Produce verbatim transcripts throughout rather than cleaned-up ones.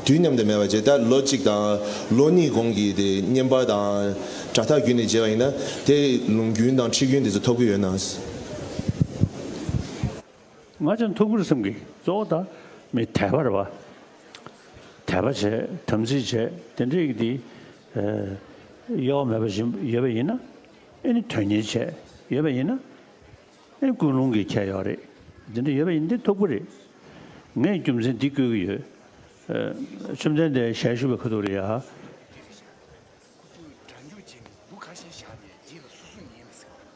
དུས་མཉམ་དུ་མེད་པ་བྱས། ད་ལོ་གཅིག་དང་ལོ་གཉིས་གོང་གི་དེ་བསྙེན་པ་དང་དྲ་ཐག་བརྒྱུད་ནས་བྱས་པ་ཡིན་ན། དེ་ལུང་རྒྱུན་དང་ཁྲིད་རྒྱུན་དེ་ཚོ་ཐོབ་ཀྱི་ཡོད་ན། ང་ཅང་ཐུགས་ཁུར་སེམས་ཀྱི་གཙོ་བོ་ད་མི་དད་པ་རེད་བ། དད་པ་བྱས། དམ་ཚིག་བྱས། དེ་འདྲའི་གི་དེ་གཡོ་བ་མེད་པ་བཞིན་ཡོད་པ་ཡིན་ན། ཨེ་ནི་དོན་གཉེར་བྱས་ཡོད་པ་ཡིན་ན། ཨེ་ནི་ཀུན་སློང་གི་ཁྱད་ཡོད་རེད། དེ་འདྲ་ཡོད་པ་ཡིན་དེ་ཐུགས་ཁུར་རེད། ངས་རྒྱུ་མཚན་འདི་བཀོད་ཀྱི་ཡོད། བཅོམ་ལྡན་འདས་ཞལ་བཞུགས་པའི་ཁ་ཐུག་ལ་ཡ། ཁོ་ཚོས་སྒྲ་འཇུག་བྱས་ནས་ལུགས་ཁ་ཤས་བཞག་ནས་རྗེས་ལ་སོ་སོ་ཉན་ནས་ཟེར་བ།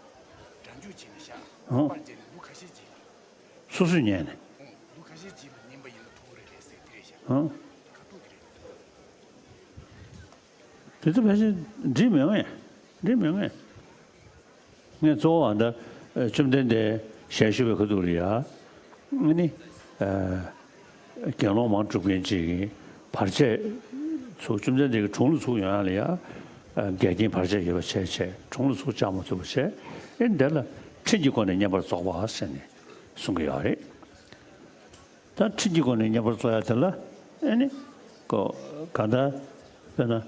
སྒྲ་འཇུག་བྱས་ནས་བཞག་ཨང་། པར་བརྒྱབ་ནས་ལུགས་ཁ་ཤས་རྗེས། སོ་སོས་ཉན་ནས། ཨང་། ལུགས་ཁ་ཤས་རྗེས་ལ་ཉན་པ་ཡིན་ན་ཐུགས་རེ་རེད་ཟེར་དེ་རེད་བཞག་ཨང་། ཁ་ཐུག་དེ་རེད། དེ་ཚོ་ཕལ་ཆེར་འགྲིག་མི་འོང་ཡ། འགྲིག་མི་འོང་ཡ། ངས་གཙོ་བོ་ཨ་ད་བཅོམ་ལྡན་འདས་ཞལ་བཞུགས་པའི་ཁ་ཐུག་ལ་ཡ། ཨ་ནི། ཨ། དགེ་སློང་མང་སྒྲུབ་མཁན་ཅིག་གིས་བར་ཆད་ཚུར་བཅོམ་ལྡན་འདས་ཀྱི་དྲུང་ལ་ཚུར་ཡོང་ཡ་ལ་ཡ། ཨ། འགལ་རྐྱེན་བར་ཆད་ཡོད་པ་བྱས་བྱས་དྲུང་ལ་ཚུར་བཅར་མ་ཐུབ་པ་བྱས། ཨེ་འདི་ལ་ཁྲིམས་ཀྱི་སྒོ་ནས་བསྙེན་པར་རྫོགས་པ་ཟེར་ནས་གསུང་གི་ཡོད་རེད། ད་ཁྲིམས་ཀྱི་སྒོ་ནས་བསྙེན་པར་རྫོགས་ཡ་དེ་ལ་ཨེ་ནི་ཀོ་གང་ལྟར་དཔེར་ན། ཨ།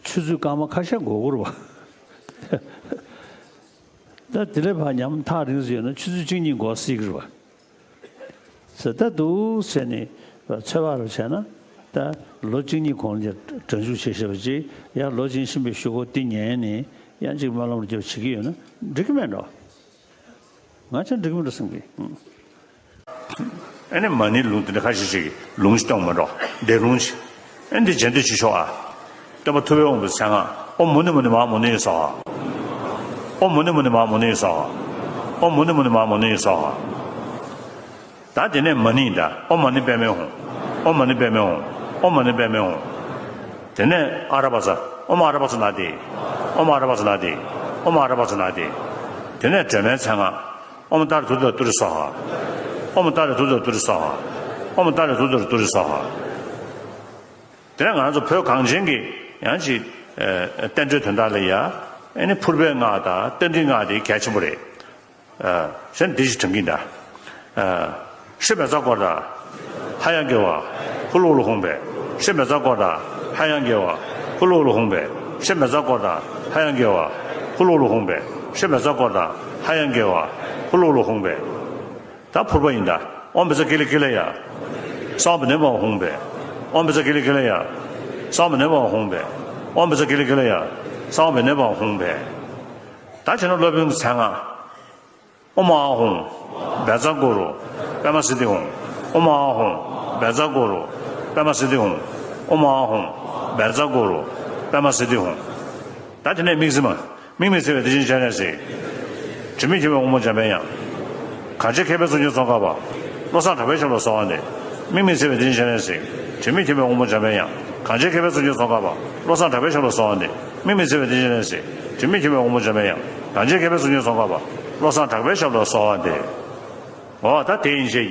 ཆུ་ཚོད་སྐར་མ་ཁ་ཤས་འགོར་གྱི་རེད་བ། ད་དེ་ལས་ཕར་ཉམ་ཐག་རིང་སུ་ཡོད་ན་ཆུ་ཚོད་གཅིག་གཉིས་འགོར་སྲིད་ཀྱི་རེད་བ། ཟེར་ད་འདུག་ཟེར་ནས་ཚོད་དཔག་རུ་བྱས་ན། ད་ལོ་གཅིག་གཉིས་གོང་ལ་སྒྲ་འཇུག་བྱེད་ཤེས་པ་ཅིག་ཡང་ལོ་གཅིག་གཉིས་ཕྱིན་པའི་གཞུག་གུ་འདི་ཉན་ནས་ཡང་གཅིག་སྨོན་ལམ་རྒྱབ་བྱེད་ཀྱི་ཡོད་ན་འགྲིག་གི་མེད་འགྲོ། ང་ཅང་འགྲིག་མི་འགྲོ་བསམ་གི། ཨ་ནི་མ་ཎིའི་ལུང་དེ་འདྲ་ཁ་ཤས་ཤིག་གི་ལུང་ཞིག་གཏོང་མ་འགྲོ། འདས་ལུང་ཞིག་ཨ་ནི་འདི་རྗེས་ཟློས་བྱེད་ཆོག་ཨ། སྟོན་པ་ཐུབ་པས་དབང་པོའི་མཚན་སྔགས། ཨོཾ་མུ་ནེ་མུ་ནེ་མ་ཧཱ་མུ་ནེ་སྭཱ་ཧཱ། ཨོཾ་མུ་ནེ་མུ་ནེ་མ་ཧཱ་མུ་ནེ་སྭཱ་ཧཱ། ཨོཾ་མུ་ནེ་མུ་ནེ་མ་ཧཱ་མུ་ནེ་སྭཱ་ཧཱ། ད་དེ་ནས་མ་ཎི་ད། ཨོཾ་མ་ཎི་པདྨེ་ཧཱུྃ། ཨོཾ་མ་ཎི་པདྨེ་ཧཱུྃ། ཨོཾ་མ་ཎི་པདྨེ་ཧཱུྃ། དེ་ནས་ཨ་ར་པ་ཙ། ཨོཾ་ཨ་ར་པ་ཙ་ན་དྷཱིཿ། ཨོཾ་ཨ་ར་པ་ཙ་ན་དྷཱིཿ། ཨོཾ་ཨ་ར་པ་ཙ་ན་དྷཱིཿ། དེ་ནས་སྒྲོལ་མའི་མཚན་སྔགས། ཨོཾ་ཏཱ་རེ་ཏུཏྟཱ་རེ་ཏུ་རེ་སྭཱ་ཧཱ། ཨོཾ་ཏཱ་རེ་ཏུཏྟཱ་རེ་ཏུ་རེ་སྭཱ་ཧཱ། ཨོཾ་ཏཱ་རེ་ཏུཏྟཱ་རེ་ཏུ་རེ་སྭཱ་ཧཱ། དེ་ནས་ང་ཚོ་བོད་གངས་ཅན་གྱི་ཡང་ཅིག་ཨ་བསྟན་འགྲོའི་དོན་དག་ལ་ཡ། ཨ་ནི་ཕུར་པའི་སྔགས་དང་རྟ་མགྲིན་སྔགས་དེ་གལ་ཆེན་པོ་རེད། ཨ། གཞན་འདི་ཞིག་དྲན་གྱིན་གདའ། ཨ། ཧྲཱིཿབཛྲ་ཀོ་ར་ཏ། ཧ་ཡང་གེ་ཝ། ཧུ་ལུ་ཧུ་ལུ་ཧཱུྃ་ཕཊ། ཧྲཱིཿབཛྲ་ཀོ་ར་ཏ། ཧ་ཡང་གེ་ཝ། ཧུ་ལུ་ཧུ་ལུ་ཧཱུྃ་ཕཊ། ཧྲཱིཿབཛྲ་ཀོ་ར་ཏ། ཧ་ཡང་གེ་ཝ། ཧུ་ལུ་ཧུ་ལུ་ཧཱུྃ་ཕཊ། ཧྲཱིཿབཛྲ་ཀོ་ར་ཏ། ཧ་ཡང་གེ་ཝ། ཧུ་ལུ་ཧུ་ལུ་ཧཱུྃ་ཕཊ། ད་ཕུར་པ་ཡིན་གདའ། ཨོཾ་བཛྲ་ཀི་ལི་ཀི་ལ་ཡ། སྭཱ་ཧཱ་པ་ཎི་པ་ཧཱུྃ་ཕཊ། ཨོཾ་བཛྲ་ཀི་ལི་ཀི་ལ་ཡ། སྭཱ་ཧཱ་པ་ཎི་པ་ཧཱུྃ་ཕཊ། ཨོཾ་བཛྲ་ཀི་ལི་ཀི་ལ་ཡ། སྭཱ་ཧཱ་པ་ཎི་པ་ཧཱུྃ་ཕཊ། ད་བྱས་ན་སློབ་དཔོན་གྱི་མཚན་སྔགས། ཨོཾ་ཨཱཿཧཱུྃ། བཛྲ་གུ་རུ། པདྨ་སིདྡྷི་ཧཱུྃ། ཨོཾ་ཨཱཿཧཱུྃ། བཛྲ་གུ་རུ། པདྨ་སིདྡྷི་ཧཱུྃ། ཨོཾ་ཨཱཿཧཱུྃ། བཛྲ་གུ་རུ། པདྨ་སིདྡྷི་ཧཱུྃ། ད་དེ་ནས་དམིགས་བརྩེ་མ། དམིགས་མེད་བརྩེ་བས་དེ་བཞིན་གཤེགས་པ་ཡང་སྲིད། དྲི་མེད་ཁྱབ་པའི་དབང་པོ་འཇམ་པའི་དབྱངས། གང་ཆེ་མཁས་པའི་གཙུག་ནས་ཚོགས་བསྐལ་པ། བློ་བཟང་གྲགས་པའི་ཞབས་ལ་གསོལ་བ་འདེབས། དམིགས་མེད་བརྩེ་བས་དེ་བཞིན་གཤེགས་པ་ཡང་སྲིད། དྲི་མེད་ཁྱབ་པའི་དབང་པོ་འཇམ་པའི་དབྱངས། གང་ཆེ་མཁས་པའི་གཙུག་ནས་ཚོགས་བསྐལ་པ། བློ་བཟང་གྲགས་པའི་ཞབས་ལ་གསོལ་བ་འདེབས། དམིགས་མེད་བརྩེ་བས་དེ་བཞིན་གཤེགས་པ་ཡང་སྲིད། དྲི་མེད་ཁྱབ་པའི་དབང་པོ་འཇམ་པའི་དབྱངས། གང་ཆེ་མཁས་པའི་གཙུག་ནས་ཚོགས་བསྐལ་པ། བློ་བཟང་གྲགས་པའི་ཞབས་ལ་གསོལ་བ་འདེབས། འོ་ད་དེ་ཡིན་ཞེས་ཀྱི།